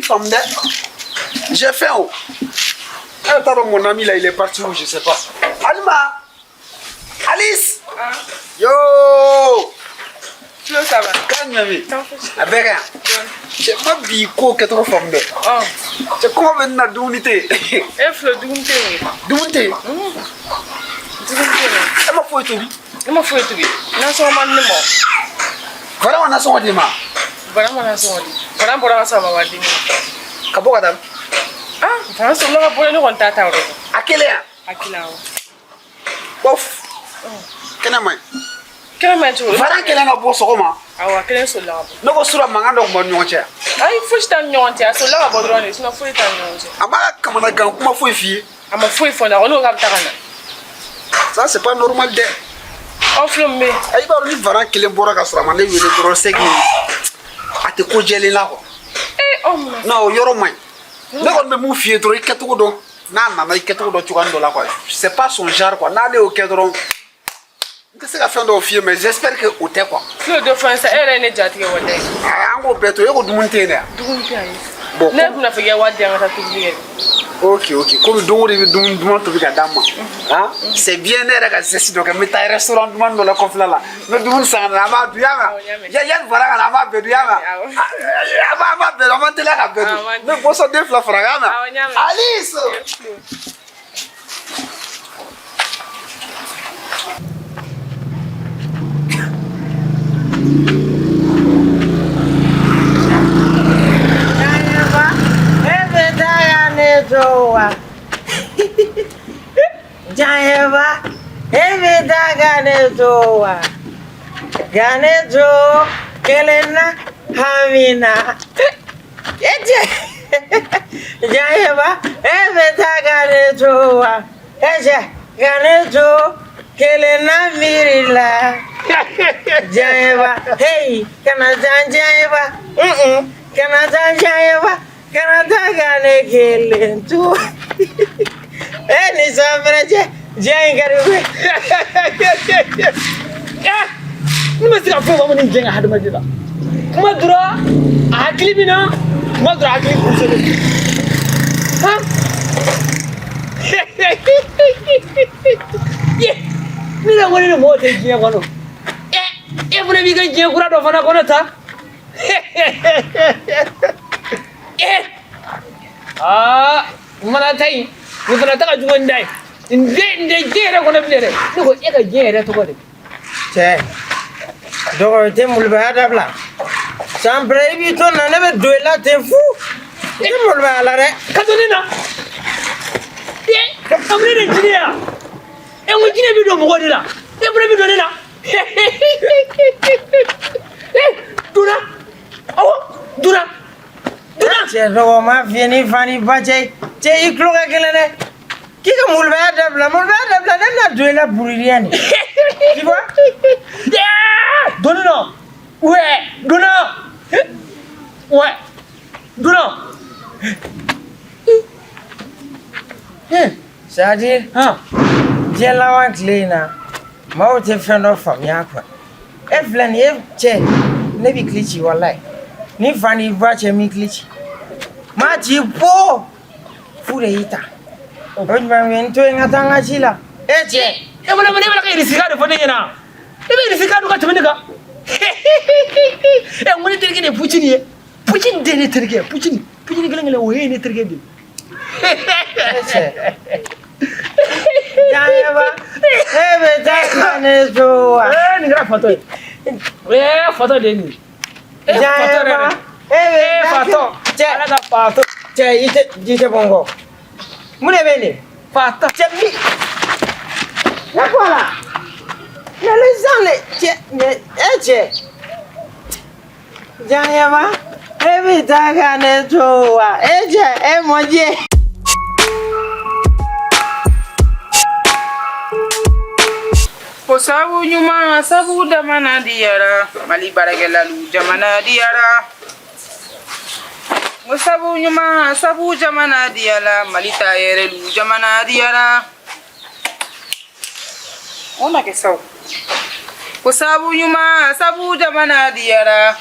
faamu dɛ. J'ai faim o. E t'a dɔn, mon ami là, il est parti où, je sais pas. Alima, Alice. Yo. Flo, ça va? Kan jumɛn bɛ yen? A bɛɛ ka ɲi. Cɛ, ma bi ko kɛcogo faamu dɛ. Cɛ, kɔngɔ bɛ ne na, dumuni tɛ yen. E Flo, dumuni tɛ yen. Dumuni tɛ yen? Dumuni tɛ yen. E ma foyi tobi? Ne ma foyi tobi. Nasɔngɔ ma di ne ma. Vraiment, nasɔngɔ di ma? Bana ma nasɔngɔ di. Bana bɔra ka sɔrɔ a ma wari di ne ma. Ka bɔ ka taa? Ah, bana sɔrɔla ka bɔ, ne kɔni t'a ta yɔrɔ dɔn. A kelen yan? A kelen, awɔ. Bof, kɛnɛ man ɲi. Kɛnɛ man ɲi cogo di? Varan kelen ka bɔ sɔgɔma? Awɔ, a kelen solila ka bɔ. Ne ko sura, mankan dɔ tun b'aw ni ɲɔgɔn cɛ. Ayi, fosi t'an ni ɲɔgɔn cɛ. A solila ka bɔ dɔrɔn de, sinon foyi t'an ni ɲɔgɔn cɛ. A ma kamanagan kuma foyi f'i ye? A ma foyi fɔ ne, a ko ne ko k'a bɛ taa ka na. Ça, c'est pas normal dɛ. Ɔ Flo, mun bɛ yen? I b'a dɔn, ni varan kelen bɔra ka sɔrɔ a ma ne wele dɔrɔn, c'est que a tɛ ko jɛlen la quoi. Ee, ɔ mun na? Non, o yɔrɔ man ɲi. Ne kɔni bɛ mun f'i ye dɔrɔn, i kɛcogo dɔn. N'a nana, i kɛcogo dɔn cogoya dɔ la quoi. C'est pas son genre quoi. N'ale y'o kɛ dɔrɔn, n tɛ se ka fɛn dɔw f'i ye, mais j'espère que o tɛ quoi. Flo, dɔ fɔ n ye sa, e yɛrɛ ye ne jatigɛ walayi. An k'o bɛɛ to, e ko dumuni tɛ yen dɛ. Dumuni tɛ yen. Bon. Ne tun bɛna fɔ k'i ka wari di yan ka taa tobili kɛ. Ok, komi don o don i bɛ dumuni duman tobi ka d'an ma, han, c'est bien. Ne yɛrɛ ka geste dɔ kɛ, n bɛ taa restaurant duman dɔ la kɔfɛla la, n bɛ dumuni san ka na, an b'a dun, y'a mɛn? Yanni fara ka na, an b'a bɛɛ dun, y'a mɛn? An b'a bɛɛ dun, an b'an teliya ka bɛɛ dun. N bɛ boisson den fila fara kan, y'a mɛn? Alice. Ne to wa? Janyeba, e bɛ taa ka ne to wa? Ka ne to kelen na hamina. E cɛ, Janyeba, e bɛ taa ka ne to wa? E cɛ, ka ne to kelen na miiri la. Janyeba, hey, kana taa Janyeba, kana taa Janyeba. Kana taa ka ne kelen to. E ni sanfɛrɛ cɛ, diɲɛ in ka di koyi. Ne ma se ka foyi faamu nin jɛ ka hadamaden la. Kuma dɔrɔn a hakili bɛ na, kuma dɔrɔn a hakili kurulen don. Han, ne yɛrɛ ko ne ni mɔgɔw tɛ diɲɛ kɔnɔ. Ɛ, e fana b'i ka diɲɛ kura dɔ fana kɔnɔ tan. Aa, n fana ta in, nin fana ta ka jugu ni ta ye. N tɛ diɲɛ yɛrɛ kɔnɔ bilen dɛ. Ne ko e ka diɲɛ yɛrɛ tɔgɔ de? Cɛ, dɔgɔ tɛ molobaya dabila. San pɛrɛ i b'i to na, ne bɛ don i la ten fu. I tɛ molobaya la dɛ. Ka to ne na. E, a ne de jinɛ ya? E ko jinɛ bɛ don mɔgɔ de la. E fana bɛ don ne na. E, donna. Awɔ, donna. Donna. Cɛ, dɔgɔ m'a f'i ye ni fa ni ba cɛ. Cɛ, i tulo ka gɛlɛn dɛ. K'i ka molobaya dabila, molobaya dabila, ne bɛna don i la pour rien de. Tu vois? Donna na. Ouais, donna. Ouais. Donna. C'est à dire, diɲɛ laban tile in na, maaw tɛ fɛn dɔ faamuya quoi. E filɛ nin ye, cɛ, ne b'i kili ci walayi. Ni fa n'i ba cɛ m'i kili ci. Maa ci po fu de y'i ta. O jumɛn bɛ n to yen ka taa n ka ci la. E cɛ. E fana, ne bɛ ka irisika de fɔ ne ɲɛna. E bɛ irisika dun ka tɛmɛ ne kan. E, n ko ne terikɛ de ye Pucini ye. Pucini de ye ne terikɛ ye. Pucini, Pucini kelen kelen, o ye ne terikɛ de ye. E cɛ. Janyeba, e bɛ taa ka ne to wa? Ee, nin kɛra fatɔ ye. Ee, fatɔ de ye nin ye. E, fatɔ yɛrɛ Janyeba, de. e bɛ Ee, taa. fatɔ. Cɛ, Ala ka fatɔ. Cɛ, i tɛ ji tɛ bɔ n kɔ. Mun de bɛ yen de? Fatɔ. Cɛ, mi. Ne bɔ a la. Mais les gens les cɛ, mais e cɛ. Janyeba, e bɛ taa ka ne to wa? E cɛ, e mon Dieu. Ko sabu ɲuman, sabu jamana diyara, Mali baarakɛlalu jamana diyara. Ko sabu ɲuman, sabu jamana diyara, Mali ta yɛrɛlu jamana diyara. O ma kɛ sa o. Ko sabu ɲuman, sabu jamana diyara.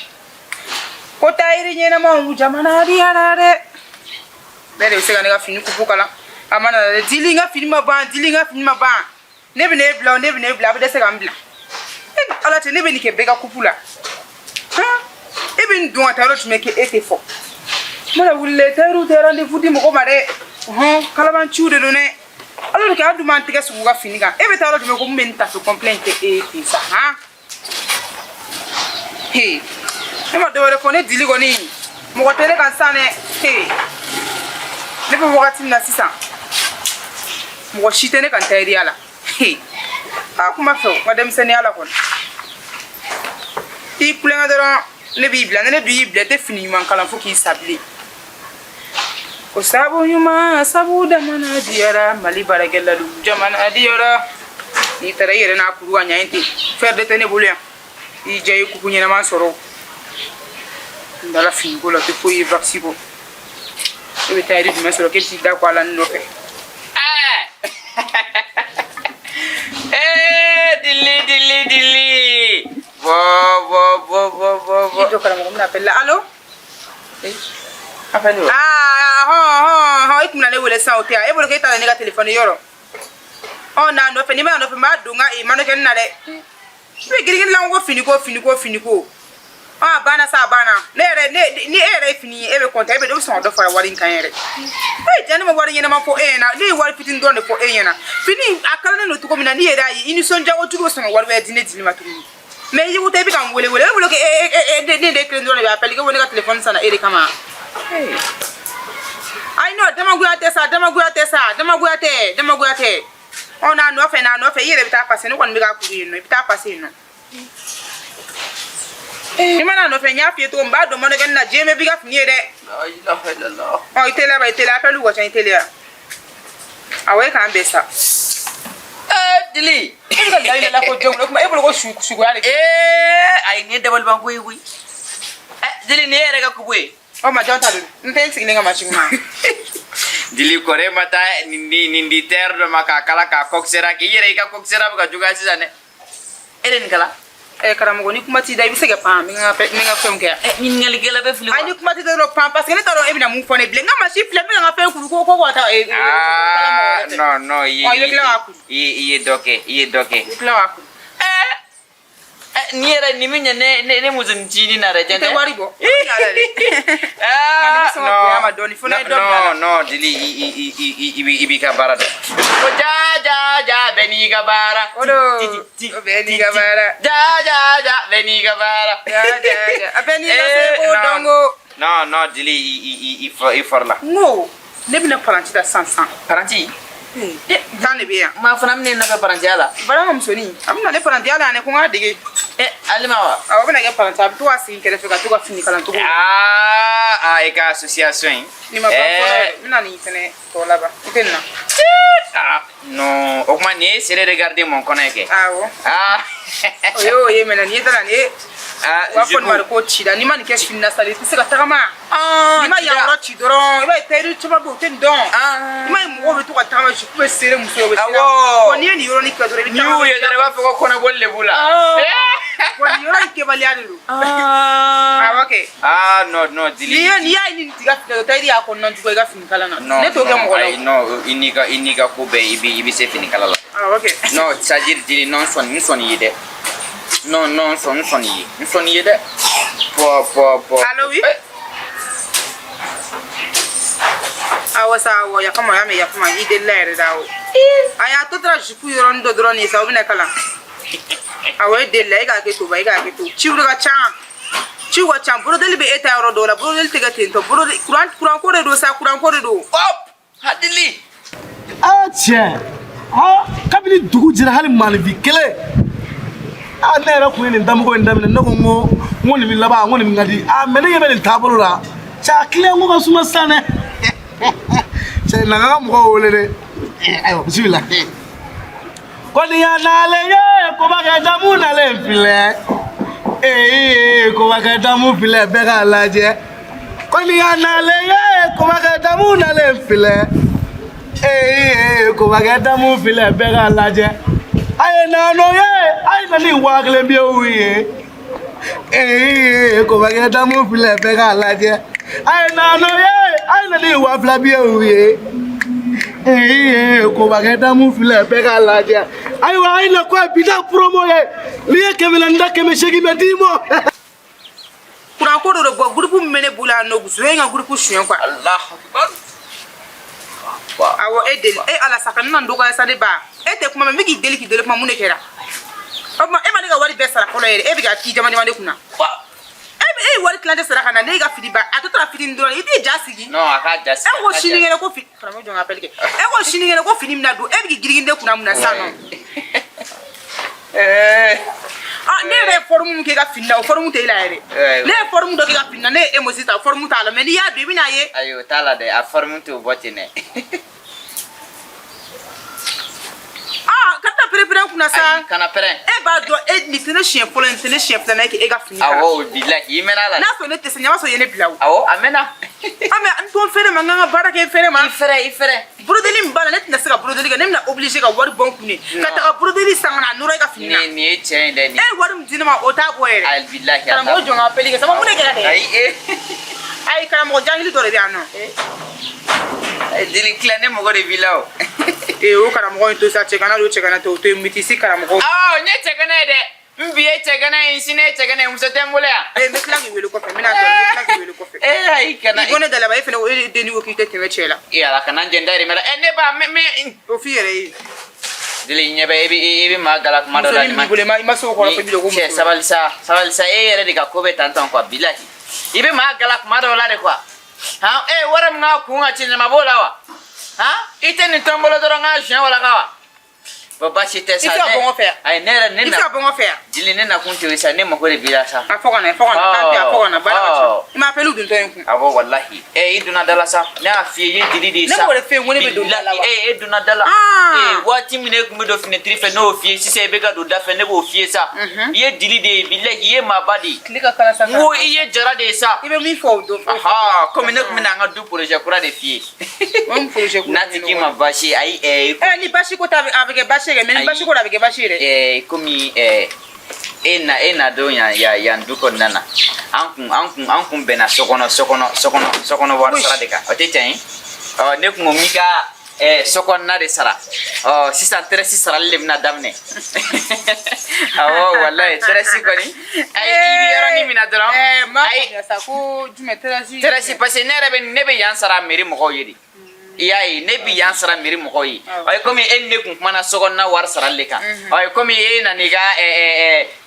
Ko Ko tayiri ɲɛnamaw jamana diyara dɛ. Bɛɛ de bɛ se ka ne ka fini kupu kala. A ma na dɛ, dili n ka fini ma ban, dili n ka fini ma ban. Ne bɛ n'e bila o, ne bɛ n'e bila, a bɛ dɛsɛ ka n bila. E ni Ala cɛ, ne bɛ nin kɛ bɛɛ ka kupu la. Han? E bɛ nin don ka taa yɔrɔ jumɛn k'e tɛ fɔ? N mana wuli dɛ, tayiriw tɛ rendez-vous di mɔgɔ ma dɛ. Hɔn, kalabanciw de don dɛ. Alors que an dun b'an tɛgɛ sugu u ka fini kan. E bɛ taa yɔrɔ jumɛn ko mun bɛ nin tafe complet in kɛ e ye ten sa, han? He, ne ma dɔwɛrɛ fɔ, ne dili kɔni mɔgɔ tɛ ne kan sisan dɛ. He, ne bɛ wagati min na sisan, mɔgɔ si tɛ ne kan tayiriya la. He, a kuma fɛ o, n ka denmisɛnninya la kɔni, i kulonkɛ dɔrɔn ne b'i bila. Ni ne dun y'i bila, i tɛ fini ɲuman kalan fo k'i sa bilen. Ko sabu ɲuman sabu jamana diyara, Mali baarakɛlalu jamana diyara. N'i taara i yɛrɛ n'a kuru ka ɲa ten, fɛn de tɛ ne bolo yan. I diya i kupu ɲɛnama sɔrɔ n dala finiko la, tɛ foyi ye vakisi kɔ. E bɛ taa yiri jumɛn sɔrɔ k'e t'i da kɔ a la nin nɔfɛ? Eh, dili dili dili. Bɔ bɔ bɔ bɔ bɔ bɔ. I jɔ karamɔgɔ, n bɛna appel la. Allo? Appel wa? Ah, hɔn hɔn hɔn, i kun bɛna ne wele sisan, o tɛ yan. E bolo k'e ta la ne ka telefɔni yɔrɔ. Ɔ, n'a nɔfɛ, n'i ma nɔfɛ, n b'a don n ka mannequin na dɛ. I bɛ girin girin la ko finiko finiko finiko. Ɔ, a banna sa, a banna. Ne yɛrɛ, ne ni e yɛrɛ ye fini ye, e bɛ content, e bɛ sɔn ka dɔ fara wari in kan yɛrɛ. E ja, ne ma wari ɲɛnama fɔ e ɲɛna, ne ye wari fitinin dɔrɔn de fɔ e ɲɛna. Fini a kalannen don cogo min na, n'i yɛrɛ y'a ye, i nisɔndiya kojugu, bɛ sɔn ka wari wɛrɛ di ne dili ma tuguni. Mais i ko tɛ, i bɛ ka n wele wele, e bolo ko e e e ne de kelen dɔrɔn de bɛ appel kɛ, ko ne ka telefɔni sanna e de kama. Ayi non, damagoya tɛ sa, damagoya tɛ sa, damagoya tɛ, damagoya tɛ. Ɔ, n'a nɔfɛ, n'a nɔfɛ, i yɛrɛ bɛ taa passer, ne kɔni bɛ k'a kuru yen nɔ, i bɛ taa passer yen nɔ. I mana nɔfɛ, n y'a f'i ye cogo min, n b'a don mannequin na, diɲɛ bɛɛ b'i ka fini ye dɛ. La ilaha illallah. Ɔ, i teliya ba, i teliya, appel ka ca, i teliya. Awɔ, e k'an bɛn sa. Eh, dili. E bɛ ka layi la ko jɔn, o kuma e bolo ko suguya de. Eh, ayi, nin ye dabaliban ko ye koyi. Eh, dili, nin ye e yɛrɛ ka kupu ye. Ɔ, ma jɔn ta don, n tɛ n sigilen ka machine kunna. Dili kɔrɔ, e ma taa nin di nin di tailleur dɔ ma k'a kala k'a kɔkisɛra k'i yɛrɛ, i ka kɔkisɛra bɛ ka juguya sisan dɛ. E de nin kala. Ɛ karamɔgɔ, ni kuma t'i da, i bɛ se ka pan, n bɛ n ka fɛnw kɛ yan. Eh, ɲininkalikɛla bɛ fili wa? Ayi, ni kuma t'i da dɔrɔn pan, parce que ne t'a dɔn e bɛna mun fɔ ne bilen. N ka machine filɛ, n bɛ ka n ka fɛn kuru ko ka taa. Ah, non non, i ye Ɔ, i bɛ tila k'a kuru. I ye dɔ kɛ, i ye dɔ kɛ. I bɛ tila k'a kuru. Eh, eh, nin yɛrɛ nin bɛ ɲɛ ne musonin na dɛ, I tiɲɛ tɛ tɛ? wari bɔ. Ah, Nka nin bɛ sɔn ka bonya ma dɔɔni, fo n'a ye dɔ bila a la. Non non, dili, i b'i ka baara dɔn. Ko ja ja ja, bɛɛ n'i ka baara. O don, o bɛɛ n'i ka baara. Ja ja ja, bɛɛ n'i ka baara. Ja ja ja, a bɛɛ n'i ka Eh, seko non. dɔnko. Non non, dili, i fɔrɔ la. N ko ne bɛna paranti ta sisan sisan. Paranti? Tan de bɛ yan. Maa fana bɛ ne nɔfɛ parantiya la. Baara ka musonin, a bɛna ne parantiya la yan dɛ, ko n k'a dege. Eh, Alima wa? Awɔ, a bɛna kɛ paranti, a bɛ to ka sigi kɛrɛfɛ ka to ka fini kalan cogo. Ah ah, i ka association in. Nin ma ban fɔlɔ Eh, yɛrɛ, n bɛna nin fɛnɛ tɔ laban. I tɛ nin na. Ah non, o kuma nin ye c'est regarder mon kɔnɔ ye kɛ. Awɔ. Ah. O ye o ye mɛnɛ, nin ye da la nin ye. Ah, U b'a fɔ nin ma de ko cida, n'i ma nin kɛ fini na sa de, i tɛ se ka tagama. Ah, N'i ma yan yɔrɔ ci dɔrɔn, i b'a ye tailleur caman bɛ yen, u tɛ nin dɔn. Ah. I m'a ye mɔgɔw bɛ to ka tagama, jupe bɛ serrer, musow bɛ serrer. Awɔ. Bon, n'i ye nin yɔrɔnin kɛ dɔrɔn, i bɛ N'i y'u ye dɔrɔn, i b'a fɔ ko kɔnɔboli de b'u la. Bon, nin yɔrɔ in kɛbaliya de don. Ah. Awɔ kɛ. Ah non non, dili. N'i y'a ye ni nin t'i ka fini la, tailleur y'a kɔnɔna juguya i ka fini kalan na. Non, Ne t'o kɛ non, mɔgɔ la. ayi, non, i n'i ka ko bɛɛ, i bɛ se fini kala la. Awɔ kɛ. Non, c'est à dire dili, non, n sɔnni ye dɛ. Non non, n sɔnni ye. N sɔnni ye dɛ. Pɔ pɔ pɔ. Allo, oui. Eh, Awɔ sa, awɔ, yafa ma, y'a mɛn, yafa ma, i delila yɛrɛ de, awɔ. A y'a to taara jupe yɔrɔnin dɔ dɔrɔn de ye sa, o bɛna kalan. Awɔ, e delila, e k'a kɛ to ba, e k'a kɛ to. Ciw de ka ca. Ciw ka ca, brodeli bɛ e ta yɔrɔ dɔw la, brodeli tɛ kɛ ten tɔ, brodeli courant courant ko de don sa, courant ko de don. Hop! Hadili. Aa tiɲɛ, aa kabini dugu jɛra, hali maaninfin kelen. Aa, ne yɛrɛ kun ye nin damɔgɔ in daminɛ, ne ko n ko nin bɛ laban, n ko nin bɛ ka di. Aa, mais ne ɲɛ bɛ nin taabolo la cɛ, a client ko ka suma sisan dɛ. Cɛ, na ka mɔgɔw wele dɛ. Ayiwa, bisimila. Ko nin y'a nalen ye, kobakɛ damu nalen filɛ. Ee, kobakɛ damu filɛ, bɛɛ k'a lajɛ. Ko nin y'a nalen ye, kobakɛ damu nalen filɛ. Ee, kobakɛ damu filɛ, bɛɛ k'a lajɛ. A ye na n'o ye, a ye na ni 10,000 biyew ye. Ee kobakɛ damu filɛ bɛɛ k'a lajɛ. A ye na n'o ye, a ye na ni 2000 biyew ye. Ee kobakɛ damu filɛ bɛɛ k'a lajɛ. Ayiwa a ye na ko bi ta promo ye. N'i ye 400 da 800 bɛ d'i ma. Kuran ko dɔ de bɔ groupe min bɛ ne bolo yan nɔ Zoé ka groupe suɲɛ quoi. Allahu akbar. Awɔ e deli e ala sa ka na n dɔgɔya sa ne ba e tɛ kuma mɛn n bɛ k'i deli k'i deli kuma mun de kɛra o tuma e ma ne ka wari bɛɛ sara fɔlɔ yɛrɛ e bɛ ka k'i jama jama ne kunna e e ye wari tilancɛ sara ka na ne ka fini ba a tɔ tora fitinin dɔrɔn i t'i ja sigi Non, a k'a ja sigi. E ko sinikɛnɛ ko fini karamɔgɔ jɔn ka appel kɛ e ko sinikɛnɛ ko fini bɛna don e bɛ k'i girigiri ne kunna mun na sisan nɔ ah ne yɛrɛ ye forme min kɛ i ka fini na o forme tɛ e la yɛrɛ ne ye forme dɔ kɛ i ka fini na ne ye emoji ta forme t'a la mais n'i y'a don i bɛn'a ye. Ayi o t'a la dɛ, a forme t'o bɔ ten dɛ. Ah ka taa pɛrɛn-pɛrɛn kunna sa. Ayi kana pɛrɛn. E b'a dɔn e nin tɛ ne siɲɛ fɔlɔ ye nin tɛ ne siɲɛ filanan ye k'e ka fini kala. Awɔ bilahi i mɛnna a la. N'a sɔrɔ ne tɛ se ɲama sɔrɔ i ye ne bila o. Awɔ a mɛnna. Ah mais n to n fɛrɛ ma n ka n ka baara kɛ n fɛrɛ ma. I fɛrɛ i fɛrɛ. Brodeli min b'a la ne tɛna se ka brodeli kɛ ne bɛna obligé ka wari bɔ n kun de ka taga brodeli san ka na a nɔrɔ e ka fini na. Nin ye tiɲɛ ye dɛ. E ye wari min di ne ma o t'a bɔ yɛrɛ. Ayi bilahi a t'a bɔ. Karamɔgɔ jɔ n ka appel kɛ sama mun de kɛra dɛ. Ayi e. Ayi karamɔgɔ jahili dɔ de bɛ yan nɔ. Dili tila ne mago de b'i la o. Ee o karamɔgɔ in to sa cɛgana don cɛgana tɛ o to yen mitisi karamɔgɔ. Awɔ n ye cɛgana ye dɛ. N bi ye cɛgana ye n sini ye cɛgana ye muso tɛ n bolo yan. Ee n bɛ tila k'i wele kɔfɛ n bɛna tɔ n bɛ tila k'i wele kɔfɛ. Ee ayi kana. I ko ne dalaba e fana o e denni ko k'i tɛ tɛmɛ cɛ la. Ee ala kana n jɛn dayirimɛ la ɛ ne ba n. O f'i yɛrɛ ye. Dili ɲɛ bɛ e bɛ maa gala kuma dɔ la. Musonin b'i bolo i ma se o kɔrɔ fo i b'i jɔ ko muso. Cɛ sabali sa sabali sa e yɛrɛ de ka ko bɛ tan tan quoi bilahi i bɛ maa gala kuma dɔw la de quoi. Han e wari min ka kun ka ci ɲama b'o la wa han i tɛ nin to n bolo dɔrɔn n k'a suɲɛ wala ka wa bon baasi tɛ sa i tɛ se ka bɔ n kɔfɛ yan ayi ne yɛrɛ ne i tɛ se ka bɔ n kɔfɛ yan jili ne nakun tɛ o ye sa ne mako de b'i la sa a fɔ ka na fɔ ka na k'an tɛ a fɔ ka na baara ka ca i ma appel dontɔ ye n kun awɔ walahi ɛ i donna da la sa ne y'a f'i ye i ye dili de ye sa ne b'o de f'e ye ko ne bɛ don da la wa e e donna da la ee waati min e tun bɛ don fenêtre fɛ ne y'o f'i ye sisan i bɛ ka don da fɛ ne b'o f'i ye sa i ye dili de ye bilahi i ye maaba de ye tile ka kalan sa n ko i ye jara de ye sa i bɛ min fɔ o don aha komi ne tun bɛna an ka du projet kura de f'i ye o mun projet kura n'a ti k'i ma baasi ye ayi ɛɛ ni baasi ko ta a bɛ kɛ baasi ye kɛ mais ni baasi ko la a bɛ kɛ baasi ye dɛ ɛɛ komi ɛɛ e na don yan yan yan du kɔnɔna na an kun bɛnna so kɔnɔ so kɔnɔ so kɔnɔ so kɔnɔ wari sara de kan o tɛ tiɲɛ ye ɔ ne kun ko n k'i ka so kɔnɔna de sara ɔ sisan tɛrɛsi sarali de bɛna daminɛ awɔ walayi tɛrɛsi kɔni ayi i bɛ yɔrɔnin min na dɔrɔn ayi ko jumɛn tɛrɛsi tɛrɛsi parce que ne yɛrɛ bɛ ne bɛ yan sara mairie mɔgɔw ye de i y'a ye ne bi yan sara mairie mɔgɔw ye ɔ komi e ni ne kun kumana so kɔnɔna wari sarali de kan ɔ komi e nana i ka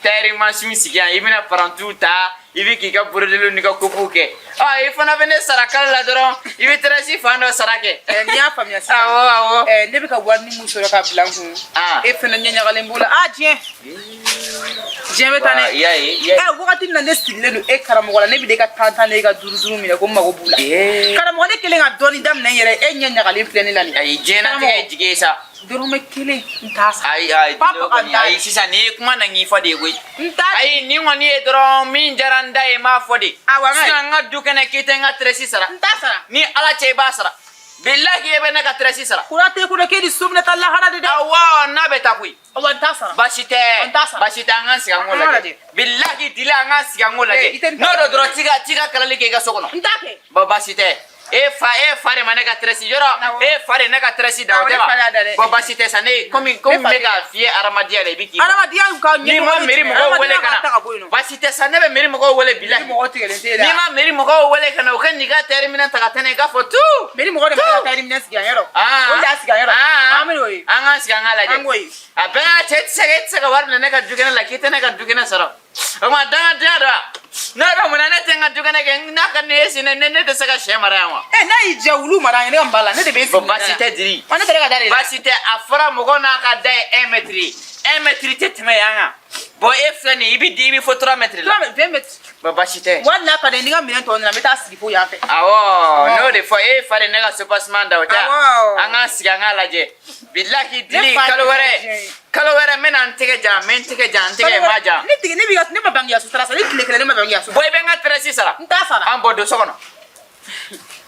tailleur machine sigi yan i bɛna parantiw ta i bɛ k'i ka brodeliw n'i ka coupew kɛ ɔ i fana bɛ ne sara kalo la dɔrɔn i bɛ tɛrɛsi fan dɔ sara kɛ. N'i y'a faamuya sisan. Awɔ awɔ. Ne bɛ ka wari min sɔrɔ ka bila n kun. E fana ɲɛ ɲagalen b'o la a diɲɛ. Diɲɛ bɛ taa dɛ. I y'a ye i y'a ye. Wagati min na ne sigilen don e karamɔgɔ la ne bɛ e ka tan tan n'e ka duuru duuru minɛ ko n mago b'u la. Karamɔgɔ ne kɛlen ka dɔɔnin daminɛ n yɛrɛ e ɲɛ ɲagalen filɛ ne la nin. Ayi diɲɛnatigɛ ye jigi ye sa. Dɔrɔmɛ kelen n t'a sara. Ayi ayi ayi sisan nin ye kuma na k'i fɔ de ye koyi. N t'a. Ayi nin kɔni ye dɔrɔn min diyara n da ye n b'a fɔ de. Awɔ sisan n ka du kɛnɛ k'i tɛ n ka tɛrɛsi sara. N t'a sara. Ni Ala cɛ i b'a sara. Bilahi e bɛ ne ka tɛrɛsi sara. Kura tɛ kura k'e ni so bɛna taa lahara de dɛ. Awɔ n'a bɛ taa koyi. Awɔ n t'a sara. Baasi tɛ. N t'a sara. Baasi tɛ an k'an sigi an k'o lajɛ. Bilahi dili an k'an sigi an k'o lajɛ. N'o don dɔrɔn t'i ka kalali kɛ i ka so kɔnɔ. N t'a kɛ. Bon baasi tɛ. E fa de ma ne ka tɛrɛsi yɔrɔ e fa de ne ka tɛrɛsi da o tɛ wa bon baasi tɛ sa ne komi n bɛ k'a f'i ye hadamadenya la i bɛ k'i hadamadenya ka n'i ma mairie mɔgɔw wele ka na baasi tɛ sa ne bɛ mairie mɔgɔw wele bilahi n'i ma mairie mɔgɔw wele ka na o ka n'i ka tailleur minɛn ta ka taa n'a ye k'a fɔ tu mairie mɔgɔw de ma ka tailleur minɛn sigi yan yɔrɔ o de y'a sigi yan yɔrɔ an bɛ n'o ye an k'an sigi an k'a lajɛ an k'o ye a bɛɛ n'a cɛ e tɛ se ka wari minɛ ne ka dukɛnɛ la k'i tɛ ne ka dukɛnɛ sɔrɔ o ma dangadenya dɔ wa ne yɛrɛ mun na ne tɛ n ka dukɛnɛ kɛ n'a ka ne ye sini ne tɛ se ka sɛ mara yan wa. N'a y'i diya wulu mara yan ne ka n ba la ne de bɛ sigi. Bon baasi tɛ Diri. Ne tɛ ne ka da de la. Baasi tɛ a fɔra mɔgɔ n'a ka da ye 1 mètre ye 1 mètre tɛ tɛmɛ yan kan bon e filɛ nin ye i bɛ di i bɛ fɔ 3 mètres la. 20 mètres. Bon baasi tɛ. Wali n'a ka di ni n ka minɛn tɔ nana n bɛ taa sigi fo yan fɛ. Awɔ n'o de fɔ e fa de ne ka soubassement da o tɛ Awɔ. an k'an sigi an k'a lajɛ. Bilahi Dili fa kalo tɛ wɛrɛ diɲɛ ye. kalo wɛrɛ n bɛna n tɛgɛ jan n bɛ n tɛgɛ jan n tɛgɛ ma jan. Ne tigɛ ne b'i ka ne ma bange so sara sa ne tile kelen ne ma bange so. Bon i bɛ n ka tɛrɛsi sara. N t'a sara. An bɔ don so kɔnɔ.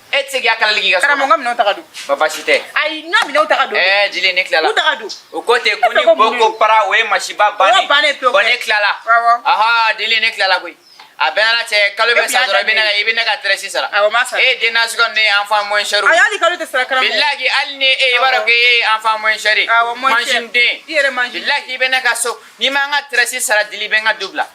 E tɛ se k'i ka kalali k'i ka so kɔnɔ. Karamɔgɔ n ka minɛnw ta ka don. Bon baasi tɛ. Ayi n ka minɛnw ta ka don. Jili ne tilala. U ta ka don. O ko ten ko ni E fɛ ko bo mun ko para o ye masiba bannen. O bannen pewu. Bon ne tilala. Awɔ. Aha Dili ne tilala koyi. A bɛɛ n'Ala cɛ, kalo bɛ sa dɔrɔn, i bɛ ne ka tresi sara. Awɔ, n b'a sara. E den nasugu ni enfant moins cher. Ayi, hali kalo tɛ sara karamɔgɔ. Bilahi, hali ni e i b'a dɔn k'e ye enfant moins cher ye. Awɔ, moins cher. Mansin den. I yɛrɛ mansin. Bilahi, i bɛ ne ka so, n'i ma n ka tresi sara dili, i bɛ n ka du bila.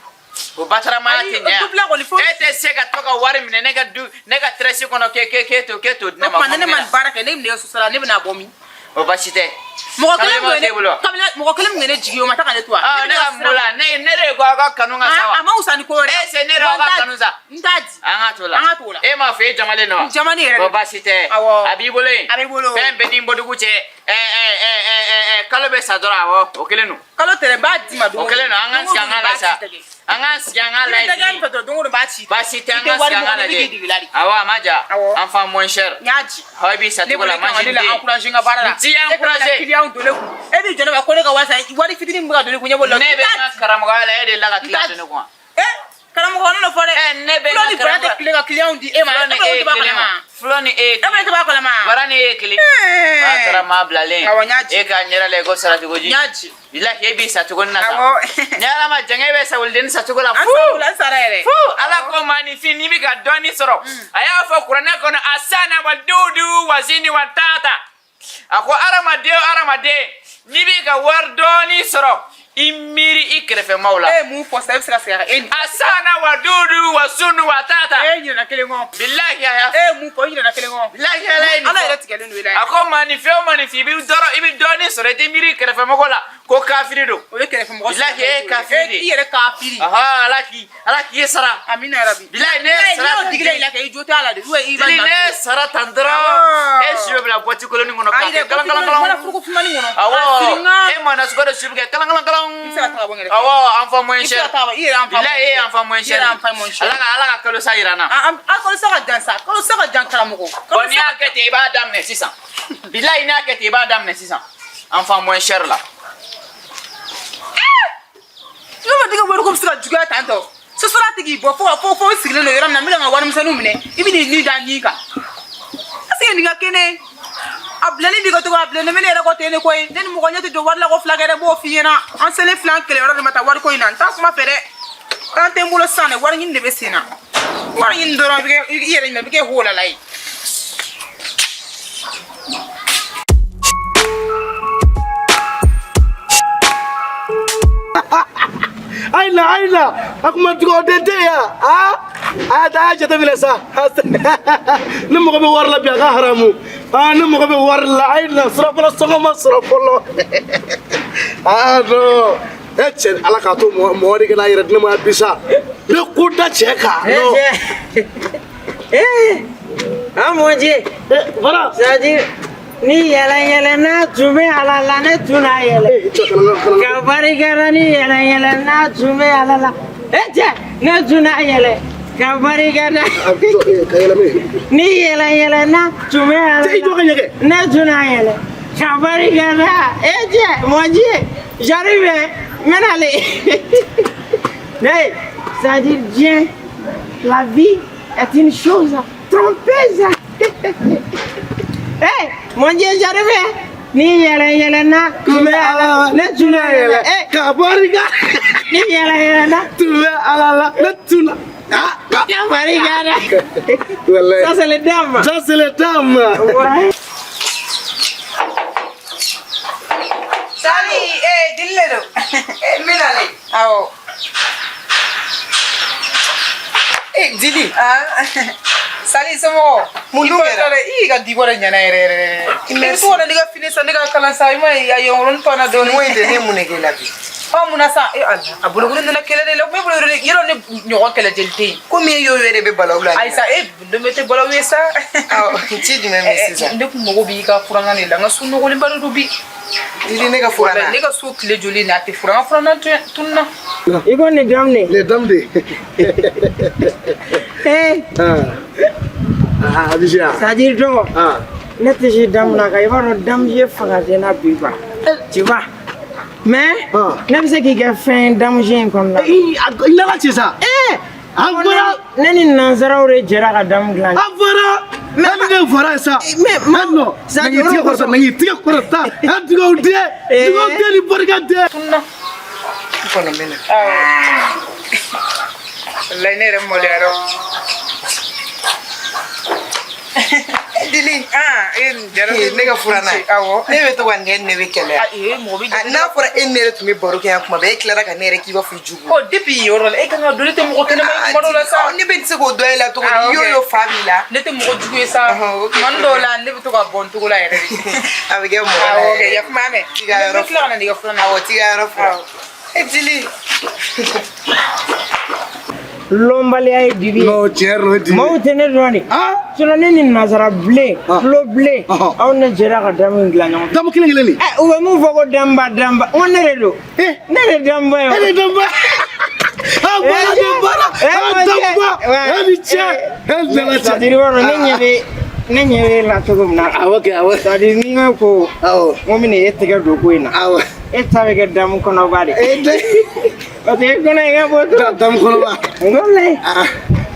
O bataramaya Ayi, tɛ ɲɛ. o du bila kɔni fo- E tɛ se ka to ka wari minɛ ne ka du, ne ka tresi kɔnɔ k'e t'o di ne O ma. tuma ni ne ma nin baara kɛ, ne bɛ nɛgɛso sara, ne bɛna bɔ min? O baasi tɛ. Mɔgɔ kelen Kalema min ye t'e bolo wa? mɔgɔ kelen min ye ne jigi ye, o ma taa ka ne to wa? Ah, ne ka mun la, ne de ko aw ka kanu ka sa wa? A ma wusa ni ko wɛrɛ ye. Eh, c'est ne de aw ka kanu sa. N t'a di. An ka t'o la. An ka t'o la. E m'a fɔ e jamalen don wa? N jamalen yɛrɛ de. O baasi tɛ. Awɔ. A b'i bolo yen. A b'i bolo. Fɛn bɛɛ n'i bɔdugu cɛ. Ɛ ɛ ɛ ɛ ɛ ɛ kalo bɛ sa dɔrɔn, awɔ, o kelen don. Kalo tɛrɛ, n b'a d'i ma don O kelen don, an k'an sigi an k'a lajɛ sa. An k'an sigi an k'a I bɛ dɛgɛ lajɛ. min fɛ dɔrɔn, don o don n b'a ci. Baasi tɛ, an I tɛ k'an wari sigi an k'a mɔgɔ la, ne bɛ k'i lajɛ. dege la de. Awɔ, a ma ja. Awɔ. Enfant moins cher. N y'a di. Awɔ, i b'i sa Ne cogo la, bolo kan ka ne mansin la den. encourager n ka baara la. N t'i E ka na encourager. client don ne kun. E b'i jɔ ne ma ko ne ka wari san, wari fitinin min bɛ ka don ne kun, ɲɛ b'o la. Ne bɛ n ka karamɔgɔya la, e de la ka N t'a client don ne kun wa? Eh, karamɔgɔ, ne n'o fɔ dɛ. Eh, ne bɛ n Fula ka ni Bara tɛ karamɔgɔ- tile ka client di e ma. Fula ni E bolo e ye tɛ b'a kelen kalama. wa? Fula ni e ye E bolo tɛ b'a kalama. Bara ni e ye kelen. Eh. A taara maa bilalen. Awɔ, n y'a ci. E k'a ɲɛda lajɛ ko sara cogo N ji. y'a ci. Bilahi, e b'i sa cogo nin na sa. Awɔ. Ni Ala ma jan, e bɛ sa wuludennin sa cogo la. An Fu! sara o la, an sara yɛrɛ. Fu! Ala ko maaninfin, n'i bɛ ka dɔɔnin sɔrɔ. A y'a fɔ kuranɛ kɔnɔ, asana wa dudu wa zini wa tata. A ko hadamaden o hadamaden, n'i b'i ka wari dɔɔnin sɔrɔ, i miiri i kɛrɛfɛmaaw la. E ye mun fɔ sisan, e bɛ se ka segin a kan. E Asana wa dudu wa sunu wa tata. e ɲinɛna kelen kɔ. Bilahi, a y'a fɔ. E ye mun fɔ, i ɲinɛna kelen kɔ. Bilahi, Ala ye nin Ala fɔ. yɛrɛ tigɛlen don i la. A ko maaninfin o maaninfin, i bɛ dɔrɔn, i bɛ dɔɔnin sɔrɔ, i tɛ miiri i kɛrɛfɛmɔgɔ la ko kafiri don. O ye kɛrɛfɛmɔgɔ Bilahi, e ye kafiri de ye. I yɛrɛ kafiri. Aha, Ala k'i sara. Amina yarabi. Bilahi, ne ye sara N'i y'o digilen i la kɛ, i jo t'a la de. Ou i b'a Dili, ne ye sara tan dɔrɔn. Awɔ. E si bɛ bila boîte koloni kɔnɔ k'a Ayi kɛ dɛ, kalan kalan kalan. Mana foroko finmani kɔnɔ. Awɔ. A siri n ka- E mana sukaro su bɛ kɛ kalan kalan kalan. I bɛ se ka taga bɔ n kɛrɛfɛ. Awɔ, enfant moins I bɛ se cher. ka taga bɔ, i yɛrɛ enfant Bilahi, e ye enfant moins I cher. yɛrɛ enfant moins cher. Ala ka kalo sa yira n na. A kalo sa ka jan sa, kalo sa ka jan karamɔgɔ. Kalo Bon, n'i y'a kɛ ten, i b'a daminɛ sisan. Bilahi, n'i y'a kɛ ten, i b'a daminɛ sisan. Enfant moins cher la. Ne ma dege wariko bɛ se ka juguya tan tɔ. Sosora tigi bɔ fo sigilen don yɔrɔ min na, n bɛ ka n ka warimisɛnninw minɛ, i bɛ n'i ni da nin kan. Est-ce que nin ka kɛnɛ? A bilali b'i ka togo, a bilennen bɛ ne yɛrɛ kɔ ten ne koyi. Ne ni mɔgɔ ɲɛ tɛ don wari la ko fila kɛ dɛ, n b'o f'i ɲɛna. An selen filɛ an kɛlɛyɔrɔ de ma taa wariko in na, n t'a kuma fɛ dɛ. Temps tɛ n bolo sisan dɛ, wari ɲini de bɛ sen na. Wari ɲini dɔrɔn, i bɛ kɛ i yɛrɛ ɲinɛ, i bɛ kɛ holala ye. Ayi na, ayi na, a kuma dugawuden tɛ yan. Aa, a y'a jateminɛ sa. Ne mago bɛ wari la bi, a ka haramu. Aa, ne mago bɛ wari la. Ayi na, surafana sɔngɔ ma sɔrɔ fɔlɔ. Aa non, e cɛ, Ala k'a to mɔgɔ de ka n'a yɛrɛ di ne ma bi sa. Ne ko da cɛ kan. Non. Eh, ah mon Dieu. Eh, voilà. C'est-à-dire, ni yɛlɛ yɛlɛ n'a tun bɛ Ala la, ne tun n'a yɛlɛ. Eh, cɛ, kana kana. Ka barika da ni yɛlɛ yɛlɛ n'a tun bɛ Ala la. E cɛ, ne tun n'a yɛlɛ. Ka barika da. A jɔ, eh, ka yɛlɛ min. Ni yɛlɛ yɛlɛ n'a tun bɛ Ala Cɛ, i jɔ ka la. ɲɛ kɛ. Ne tun n'a yɛlɛ. Ka barika da. E cɛ, mon Dieu, j'arrive, hein. N bɛna ale. Mais, c'est-à-dire, Dieu, la vie est une chose trompeuse. Eh, mon Dieu, j'arrive, hein. Ni yɛlɛ yɛlɛ n'a tun bɛ Ala la, ne tun n'a yɛlɛ. Eh, Ka barika. ni yɛlɛ yɛlɛ n'a Tun bɛ Ala la, ne tun na. Ah, ah. ka barika da. Wallahi. Ça, c'est les dames. Ça, c'est les dames. Ouais. Sali, eh, dili le don. Eh, n bɛ nalen. Awɔ. Eh, Dili. Ah, Sali, somɔgɔw? Mun dun kɛra? I ka dibɔ de ɲɛna yɛrɛ yɛrɛ yɛrɛ. I Merci. bɛ to ka na ne ka fini san, ne ka kalan sa, i ma ye a yɔrɔnin tɔ na dɔɔnin. N'o ye de ne ye mun de k'e la bi? Ɔ, mun na sa? Eh, Ala, a bolokoli nana kɛlɛ de la. Ne bolo yɔrɔ ne ɲɔgɔn kɛlɛ jeli tɛ yen. Komi e y'o yɛrɛ bɛ balawu la. Ayi sa, e don bɛ tɛ balawu ye sa. Awɔ, ci jumɛn bɛ sisan? Ne kun mago b'i ka furanna de la. N ka so nɔgɔlenba de don bi. Dili, ne ka furanna. Ne ka so tile joli na, a tɛ furan. N ka furanna tununa. I ko nin dame de. Les dames de. Eh, Ah, ah, Abidjan. c'est-à-dire dɔgɔ. Ah. Ne tɛ se dame na kan, i b'a dɔn dame ye faga tɛ na bi quoi. Tu vois? Mais Ah. ne bɛ se k'i kɛ fɛn dame in kɔnɔna la. I nana ci sa. Eh, A fɔra. ne ni nanzaraw de jɛra ka dame dilan. A fɔra. Ne ni ne fɔra sa. Mais ma- non. c'est-à-dire Na k'i tigɛ kɔrɔta, na k'i tigɛ kɔrɔta. A dugawu den. Eh. Dugawu den ni barika den. Tununa. I kɔnɔ n bɛ na. Awɔ. Walayi ne yɛrɛ maloyara. Dili. Ah, e nin diyara Eh, ne ka furanna. Awɔ. Ne bɛ to ka nin kɛ ne bɛ kɛlɛ. Ah, ee mɔgɔ bɛ Ah, n'a fɔra e ni ne yɛrɛ tun bɛ baro kɛ yan kuma bɛɛ e tilara ka ne yɛrɛ k'i b'a fɔ i jugu. Ɔ depuis yen yɔrɔ la e kan ka don ne tɛ mɔgɔ kɛnɛma ye kuma dɔw la sa. Ah, ne bɛ se k'o dɔn e la cogo Ah, di? ok. Yo yo fa b'i la. Ne tɛ mɔgɔ jugu ye sa. Ɔhɔn, ok. Tuma dɔw la ne bɛ to ka bɔ n togo la yɛrɛ de. A bɛ kɛ mɔgɔ la Awɔ, ok, yɛrɛ. yafa n ma. T'i ka yɔrɔ N bɛ tila ka na n'i ka furanna. Awɔ, t'i ka yɔrɔ furan. Awɔ. E Dili. Lɔnbaliya ye dibi ye. Non, tiɲɛ yɛrɛ la o ye dibi ye. Maaw tɛ ne dɔn de. Ah. Sinon ne ni nazara bilen, Ah. tulo bilen, Ɔhɔn. aw ne jɛra ka damu in dilan ɲɔgɔn fɛ. Damu kelen kelen nin. Ɛ, u bɛ mun fɔ ko danba danba, n ko ne de don. Eh. Ne de danba ye. E de danba. Ah, baara de baara. Eh, Ah, mon cɛ. danba. Ouais. E ni cɛ. E nana cɛ. C'est à dire i b'a dɔn ne ɲɛ bɛ e la cogo min na. Awɔ kɛ, awɔ. C'est à dire ni n ko Awɔ. n ko n bɛna e tɛgɛ don ko in na. Awɔ. E ta bɛ kɛ damu kɔnɔba de. E de. Parce que e kɔnɔ in ka bon trop. Damu kɔnɔba. N ko walayi. Ah,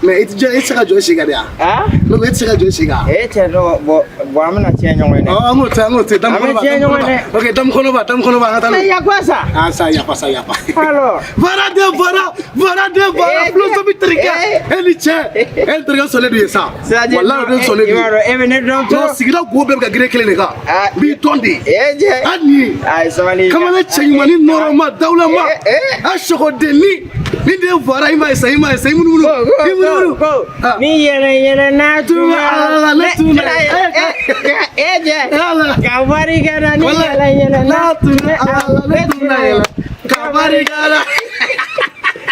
mais i tɛ jɔ, e tɛ se ka jɔ i sen kan de wa? Ah. Ne ko e tɛ se ka jɔ i sen kan. E cɛ dɔ bɔ bɔn an bɛna tiɲɛ ɲɔgɔn ye dɛ. Ɔ, an k'o to yen, an k'o to yen. Damu An bɛ kɔnɔba, tiɲɛ damu ɲɔgɔn kɔnɔba. dɛ. Ok, damu kɔnɔba, damu kɔnɔba, an ka taa n'o Mais ye. y a quoi ça? Ah, sa yafa, sa yafa. Alors. Baara de baara, baara de baara, Eh, philosophie terikɛ. eh. E ni cɛ, e ni terikɛ sɔnnen don yen sa. C'est-à-dire Walayi, o de sɔnnen i don b'a yen. dɔn e bɛ ne dɔn Non, trop. sigida go bɛɛ bɛ ka girin kelen de kan. Ah. N b'i dɔn de. E cɛ. Hali nin. Ayi sabali. Kamalen cɛɲumanni nɔrɔma dawulama. Eh, eh. A sɔgɔdenni. Ni den fara i ma ye sa, i ma ye sa, i munumunu. Ko ko I munumunu. ko ko. Ah. Ni yɛlɛ yɛlɛ n'a Tun bɛ ala la, ne tun bɛ. E cɛ. Ala. Ka barika da ni Walayi. yɛlɛ yɛlɛ N'a tun bɛ ala la, ne tun bɛ yɛlɛ. Ka barika da.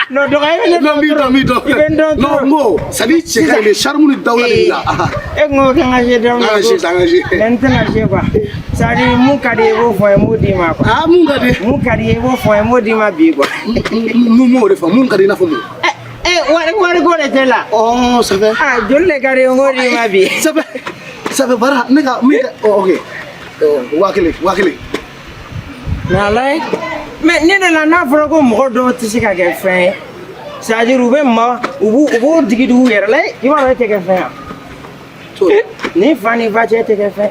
Non dɔgɔ e bɛ ne Non, n b'i dɔn, n b'i dɔn. I bɛ n dɔn Non, trop. n ko, c'est à dire cɛ ka ɲi, mais charme ni dawula de b'i la. Ah. E kun ko k'an ka se damu An ka se, an ka se. Mais n tɛna se quoi. C'est à dire mun ka di i ye i b'o fɔ n ye n b'o d'i ma quoi. Ah, mun ka di? Mun ka di i ye i b'o fɔ n ye n b'o d'i ma bi quoi. Mun m'o de fɔ, mun ka di i n'a fɔ mun? Eh wari wari ko de tɛ la. Oh, ça fait. Ah joli de ka di i ye n k'o d'i ma bi. Ça fait, ça fait baara ne ka min ka oh, ok. Oh, 1000, 1000. Mais alaye mais ne de la n'a fɔra ko mɔgɔ dɔw tɛ se ka kɛ fɛn ye c'est à dire u bɛ ma u b'u u b'u digi digi u yɛrɛ la i b'a dɔn e tɛ kɛ fɛn ye ni fa ni ba cɛ tɛ kɛ fɛn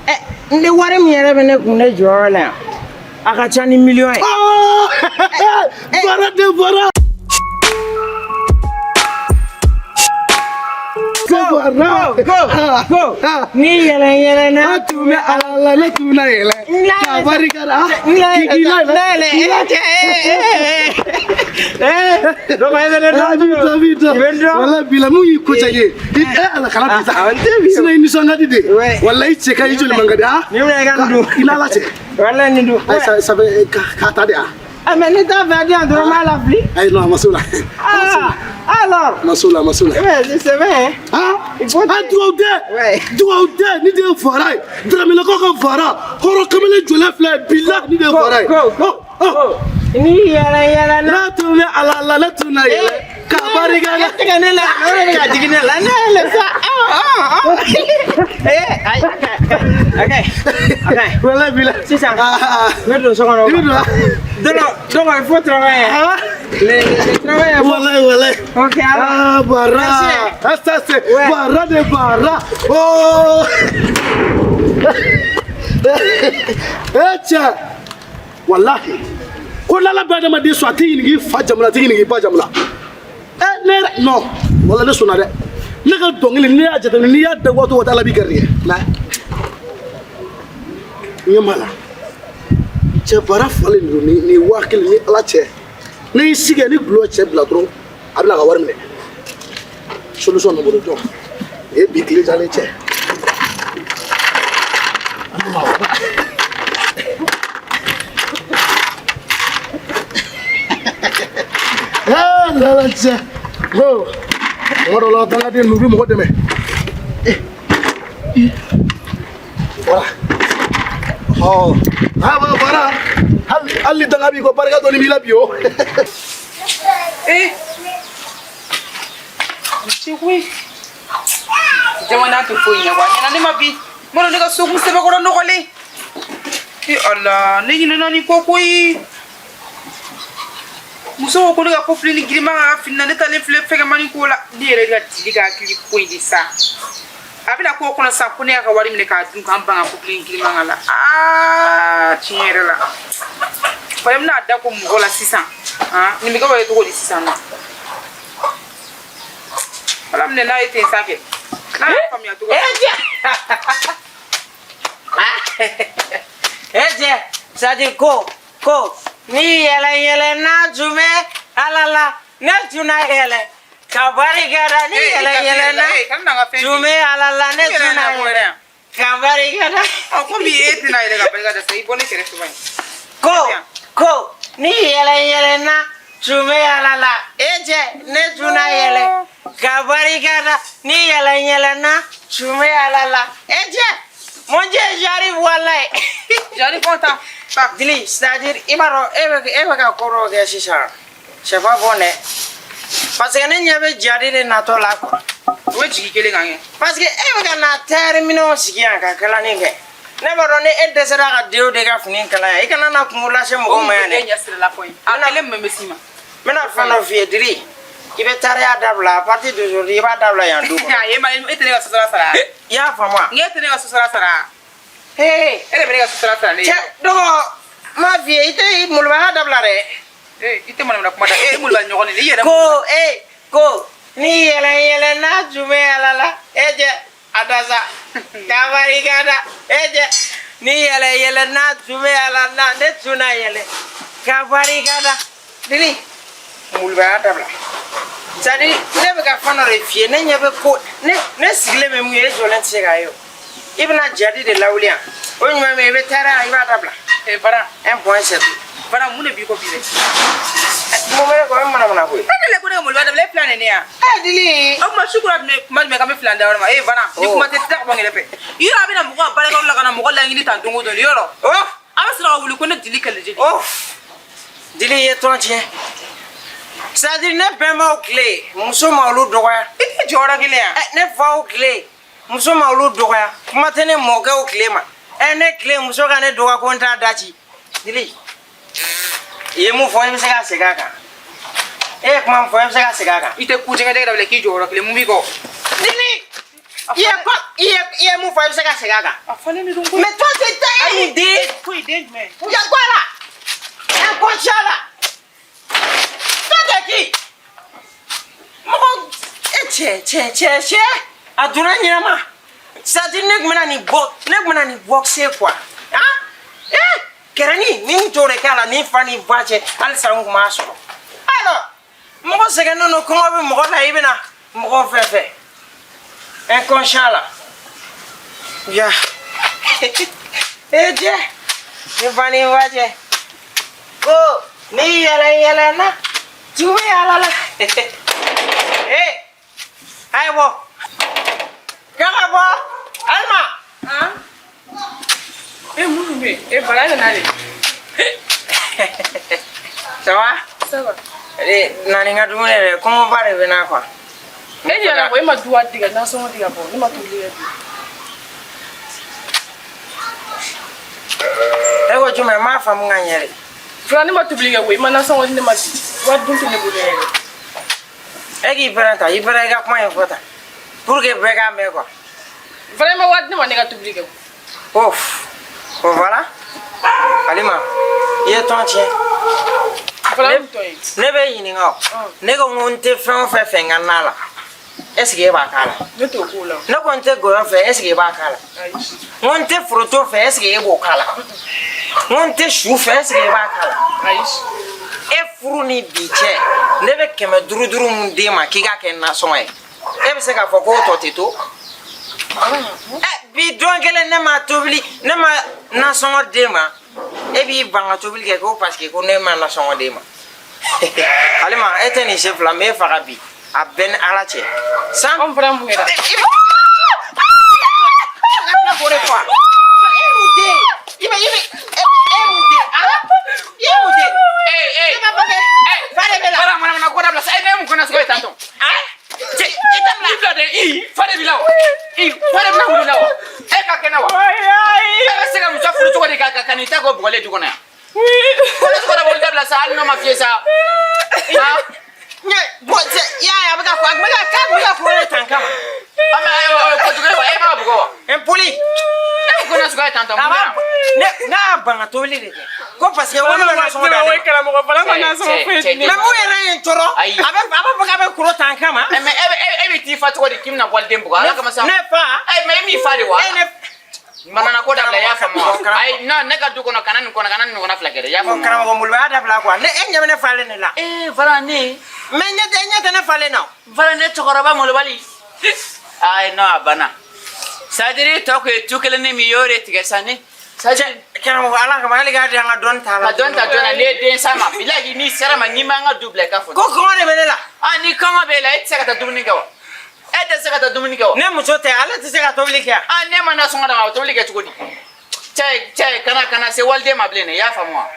ɛ ne wari min yɛrɛ bɛ ne kun ne jɔyɔrɔ la yan a ka ca ni miliyɔn ye. Oh! Baara de baara. Ko ko ko ni yɛlɛ yɛlɛ na. An tun bɛ ala la, ne tun bɛna yɛlɛ. Ka barika da. N la K'i k'i la yɛlɛ yɛlɛ. e cɛ ee dɔgɔ e bɛ ne Ah, dɔn b'i dɔn, b'i dɔn. I bɛ n dɔn. Walayi bi la mun y'i ko diya n ye. I ala kana bi sa. Ah, n tɛ bi o. Sinon i nisɔn ka di de. Ouais. Walayi i cɛ ka ɲi, i joli man ka di. Ah. Ni bɛna i ka n dun. I n'Ala cɛ. Walayi nin dun. Ayi, ça fait k'a ta de ah. Ah mais ne t'a fɛ a di yan dɔrɔn n b'a lafili. Ayi non, a ma s'o la. Ah alors. A ma s'o la, a ma s'o la. Ouais, c'est vrai. Hein? Ah, Il faut ah dugawu tɛ. Ouais. Dugawu tɛ ni den fara ye. Daramelakaw ka fara. Hɔrɔn kamalen jɔlen filɛ bila ni den fara ye. Ko ko ko. Ni yɛlɛ yɛlɛ na. N'a tun bɛ ala la, ne tun na yɛlɛ. Ka barika da. E tigɛ ne la, o de bɛ ka jigin ne la. Ne yɛlɛ sa. Ah ah ah. Eh ayi ok ok. Walayi bila. Sisan. Ah, ah. N bɛ don so kɔnɔ. I bɛ don wa? Donc donc il faut travailler. Ah. Le travail est bon. Walayi walayi. Ok alors. Ah bara. Merci. Ah ça c'est Ouais. bara de bara. Oh. Eh cɛ. Walahi. Ko n'Ala bɛ adamaden sɔn a t'i ɲininka i fa jamu la a t'i ɲininka i ba jamu la. Eh ne yɛrɛ non wala ne sɔnna dɛ. Ne ka dɔnkili n'i y'a jateminɛ n'i y'a da waati o waati Ala b'i garijɛgɛ. Mais n ɲɛ b'a la. Cɛ bara falen de don ni ni 1000 ni Ala cɛ. N'i y'i sigi ni gulɔ cɛ bila dɔrɔn a bɛna a ka wari minɛ. Solution dɔ bolo jɔn. Nin ye bi tile jalen cɛ. Eh lala cɛ. Ko tuma dɔw la dangaden ninnu u bɛ mɔgɔ dɛmɛ. Eh. Voilà. Ɔ ah ba bara hali hali ni danga b'i kɔ barika dɔɔni b'i la bi o. Eh. Cɛ koyi. Jamana tɛ foyi ɲɛ wa a ɲɛna ne ma bi. N b'a dɔn ne ka so kun sɛbɛkɔrɔ nɔgɔlen. E Ala ne ɲinɛna nin kɔ koyi. Muso ko ko ne ka kɔfili ni girinman ka fini na ne taalen filɛ fɛgɛmani ko la. Ne yɛrɛ ka dili ka hakili ko in de sa. A bɛna k'o kɔnɔ sa ko ne y'a ka wari minɛ k'a dun k'an ban ka kɔfili ni girinman k'a la. Aa tiɲɛ yɛrɛ la. Fana bɛna da ko mɔgɔ la sisan. Han nin bɛ kɛ wale cogo di sisan nɔ? Ala minɛ n'a ye ten sa kɛ. N'a y'a faamuya cogo. E cɛ. E cɛ, c'est à dire ko ni yɛlɛ yɛlɛ n'a tun bɛ Ala la, ne tun na yɛlɛ ka barika da. Ni yɛlɛ yɛlɛ n'a tun bɛ Ala la, ne tun na yɛlɛ ka barika da. Ɔ, komi e tɛna yɛlɛ ka barika da sa, i bɔ ne kɛrɛfɛ ba ye. Ko ni yɛlɛ yɛlɛ n'a tun bɛ Ala la, e cɛ, ne tun na yɛlɛ ka barika da. Ni yɛlɛ yɛlɛ n'a tun bɛ Ala la, e cɛ, mon Dieu, j'arrive, walayi. J'arrive content. Dili, c'est-à-dire i b'a dɔn e bɛ ka ko dɔw kɛ sisan, c'est pas bon dɛ, parce que ne ɲɛ bɛ jadi de natɔ la quoi. O bɛ jigin kelen kan kɛ. Parce que e bɛ ka na tayɛri minɛnw sigi yan ka kalani kɛ, ne b'a dɔn ni e dɛsɛra ka denw de ka fini kala yan, i kana na kungo lase mɔgɔw ma yan dɛ. E ɲɛ sira la fɔ ye. A kelen min bɛ s'i ma. N bɛna fɛn dɔ f'i ye Dili, i bɛ tariya dabila à partir d'aujourd'hui, i b'a dabila yan du kɔnɔ. Ayi, e tɛ ne ka sosara sara. I y'a faamu wa? N k'e tɛ ne ka sosara sara. Ee. E de bɛ ne ka sosara sara ne ye. Cɛ dɔgɔ, n m'a f'i ye, i tɛ molobaliya dabila dɛ. Ee, i tɛ manamana kuma da. E molobali ɲɔgɔn de, i yɛrɛ. Ko ee, ko ni yɛlɛ yɛlɛ n'a tun bɛ Ala la, e cɛ, a da sa k'a barika da. E cɛ, ni yɛlɛ yɛlɛ n'a tun bɛ Ala la, ne tun na yɛlɛ k'a barika da. Dili, molobaliya dabila. C'est à dire ne bɛ ka fɛn dɔ de f'i ye, ne ɲɛ bɛ ko ne sigilen bɛ mun ye, e jɔlen tɛ se k'a ye o. I bɛna jadi de lawuli yan, o ɲuman min i bɛ taa, i b'a dabila. Ee, Bara. Un point, c'est tout. Bara, mun de b'i kɔ bi dɛ? Mun bɛ ne kɔ? E mana mana koyi. E ne le ko ne ka molobaliya dabila, e filɛ nin ye ne yan. Ɛ Dili. O tuma su kura jumɛn, kuma jumɛn k'an bɛ filan da yɔrɔ ma? E Bara, ni kuma tɛ tɛ ka bɔ n kɛrɛfɛ. Yɔrɔ a bɛna mɔgɔ ka baarakɛyɔrɔ la ka na mɔgɔ laɲini tan don o don yɔrɔ. A bɛ sɔrɔ ka wuli ko ne Dili kɛlɛ jeli. Dili, i ye tɔn tiɲɛ. C'est à dire ne bɛnbaw tile, muso ma olu dɔgɔya. I tɛ jɔyɔrɔ kelen yan. Ne faw tile, muso ma olu dɔgɔya. Kuma tɛ ne mɔkɛw tile ma. Ɛ, ne tile, muso ka ne dɔgɔya ko n t'a da ci. Dili, i ye mun fɔ, i bɛ se ka segin a kan. E ye kuma min fɔ, i bɛ se ka segin a kan. I tɛ ku jɛgɛ jɛgɛ dabila k'i jɔyɔrɔ kelen, mun b'i kɔ? Dili, i ye ko i ye mun fɔ, i bɛ se ka segin a kan. A fɔlen de don koyi. Mais toi, c'est ta e mun den. Koyi, den jumɛn? Ya quoi là? Inconscient là. Toi, t'es qui? Mɔgɔ e cɛ a donna ɲɛnama. C'est à dire ne tun bɛna nin bɔ, ne tun bɛna nin boxer quoi. Han? Eh, kɛrɛnin ni n t'o de k'a la, ni fa ni ba cɛ, halisa n tun b'a sɔrɔ. Alors mɔgɔ sɛgɛnnen don, kɔngɔ bɛ mɔgɔ la, i bɛna mɔgɔ fɛn fɛn. Inconscient là. Ya. E cɛ, ni fa ni ba cɛ. Ko ni yɛlɛ yɛlɛ na, tun bɛ Ala la. Eh, a ye bɔ. Kaka bɔ. Alima. Han? E mun bɛ yen? E Bara nana de. Ça va? Ça va. Eh, na ni n ka dumuni yɛrɛ, kɔngɔba de bɛ n na quoi. E ɲinɛna ko e ma duwa di ka nasɔngɔ di ka bɔ, ne ma tobili kɛ bi. E ko jumɛn? N m'a faamu ka ɲɛ de. Fura, ne ma tobili kɛ koyi, i ma nasɔngɔ di ne ma bi. Wari dun tɛ ne bolo yɛrɛ. E k'i pɛrɛn ta, i pɛrɛn i ka kuma in fɔ tan. Pour que bɛɛ k'a mɛn quoi. Vraiment wari di ne ma ne ka tobili kɛ. Oh, oh voilà. Alima, i ye tɔn tiɲɛ. Ne bɛ ɲininka o. Ne ko n ko n tɛ fɛn o fɛn fɛ n ka na la. Est ce que e b'a k'a la? Ne t'o k'o la. Ne ko n tɛ gɔyɔ fɛ, est ce que e b'a k'a la? Ayi. N ko n tɛ foronto fɛ, est ce que e b'o k'a la? N ko n tɛ su fɛ, est ce que e b'a k'a la? Ayi. E furu ni bi cɛ, ne bɛ 500 500 mun d'e ma k'i k'a kɛ nasɔngɔ ye. E bɛ se k'a fɔ k'o tɔ tɛ to? Ɛ, bi don kelen ne ma tobili, ne ma nasɔngɔ d'e ma, e b'i ban ka tobili kɛ ko parce que ko ne ma nasɔngɔ d'e ma. Alima, e tɛ nin se fila, n b'e faga bi. A bɛɛ ni Ala cɛ. San. Anw fana mun kɛra? Ka tila k'o de fɔ. E mun den? I bɛ e mun den? Ah? I ye mun den? Ee ee. Ne b'a fɔ kɛ fa de bɛ la. Bara, mana mana ko dabila sa, e ne mun kɔnɔ sogo ye tantɔ? Ah? Cɛ, i tɛ bila. I bila dɛ, i fa de b'i la wa? I fa de bɛna wuli la wa? E ka kɛnɛ wa? E bɛ se ka muso furu cogo di ka n'i ta k'o bugɔlen du kɔnɔ yan? Ko ne sogo dabɔli dabila sa, hali n'o ma f'i ye sa. Han? Ɲɛ, bɔn, cɛ, i y'a ye a bɛ ka fɔ, a tun bɛ ka k'a tun bɛ ka fɔ de tan kama. An bɛ kojugu ye wa? E m'a bugɔ wa? Impoli. ko nasuguya ye tantɔ A mun b'a bɛ yan? ne n'a ban ka tobili de kɛ ko parce que ko ne bɛ nasɔngɔ d'ale ma. Karamɔgɔ fana ma nasɔngɔ foyi di ne Mais mun yɛrɛ ye n tɔɔrɔ, Ayi. a b'a fɔ k'a bɛ koro ta n kama. Eh, mais e bɛ t'i fa cogo di k'i bɛna waliden bugɔ ala kama sa. Ne fa. Eh, mais e m'i fa de wa? E ne. Manana ko dabila, i y'a faamu wa? Karamɔgɔ. Ayi, non, ne ka du kɔnɔ, kana nin kɔnɔ, kana nin ɲɔgɔnna fila kɛ dɛ, i y'a faamu wa? Karamɔgɔ, molobaya dabila quoi. Ne e ɲɛ bɛ ne falen de la. Eh, voilà ne. Mais ɲɛ tɛ ne falen na. Voilà ne cɛkɔrɔba molobali. Ayi, non, a banna. C'est à dire i tɔ kun ye tu kelen ni min ye, o de tigɛ sisan ne. C'est à dire Karamɔgɔ, ala kama, hali k'a di an ka dɔɔni t'a la. Ka dɔn ta joona, n'i ye den s'a ma, bilahi, n'i sera ma, n'i m'an ka du bila, i k'a fɔ. Ko kɔngɔ de bɛ ne la. Ah, ni kɔngɔ b'e la, e tɛ se ka taa dumuni kɛ wa? E tɛ se ka taa dumuni kɛ wa? Ne muso tɛ, ale tɛ se ka tobili kɛ. Ah, ne ma nasɔngɔ d'a ma, a bɛ tobili kɛ cogo di? Cɛ, kana se waliden ma bilen dɛ, i y'a faamu wa?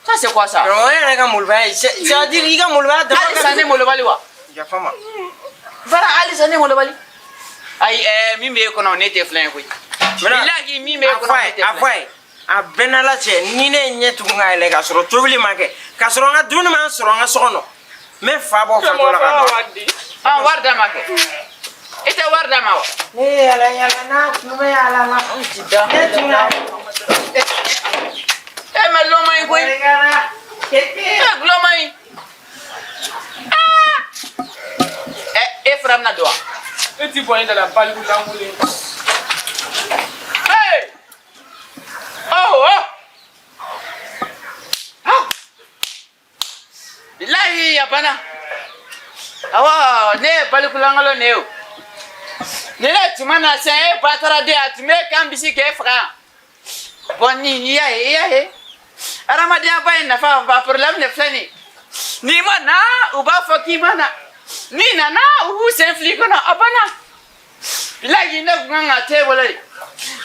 Ça, c'est quoi ça? Karamɔgɔ, e yɛrɛ ka molobaya ye, c'est à dire i ka molobaya dama. Halisa ne molobali wa? Yafa ma. Voilà, halisa ne molobali. Ayi, min b'e kɔnɔ, ne tɛ filan ye koyi. Bilahi, min b'e A kɔnɔ, fɔ a ne ye, tɛ a fɔ filan a ye. ye, a bɛɛ n'ala cɛ, ni ne ye ɲɛ tugun ka yɛlɛ k'a sɔrɔ tobili ma kɛ, k'a sɔrɔ n ka dumuni ma sɔrɔ n ka so kɔnɔ, n bɛ fa bɔ fatɔ la ka don. Ah, wari d'a ma kɛ. I tɛ wari d'a ma wa? Ne yɛlɛ yɛlɛ n'a tun bɛ yɛlɛ la. Ne tun na. Eh, mais gulɔ man ɲi koyi. Eh, gulɔ man ɲi. Ah! Eh, e fana bɛna don wa? E ti bɔ ne da la, baliku lankolon. Hey! Oh, oh! Ah! Bilahi, a banna. Awɔ, ne ye balikulankolon de ye o. Ni ne tun ma na sisan, e ba taara den, a tun bɛ kan bisi k'e faga yan. Bon, ni i y'a ye, i y'a ye. Hadamadenya ba in nafa ba problème de filɛ nin ye. N'i ma na, u b'a fɔ k'i ma na. N'i nana, u b'u sen fili i kɔnɔ, a banna. Bilahi, ne kun kan ka to e bolo de.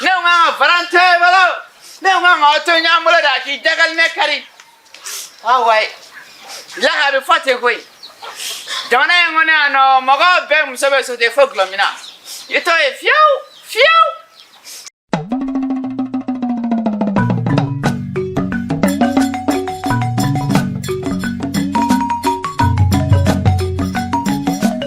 Ne kun kan ka varan to e bolo. Ne kun kan ka to ɲɔgɔn bolo de, a k'i dagali ne kari. Ah ouais. Bilahi, a bɛ fɔ ten koyi. Jamana in kɔnɔ yan nɔ, mɔgɔw bɛɛ muso bɛ sauter fo gulɔmina. I t'o ye fiyewu fiyewu.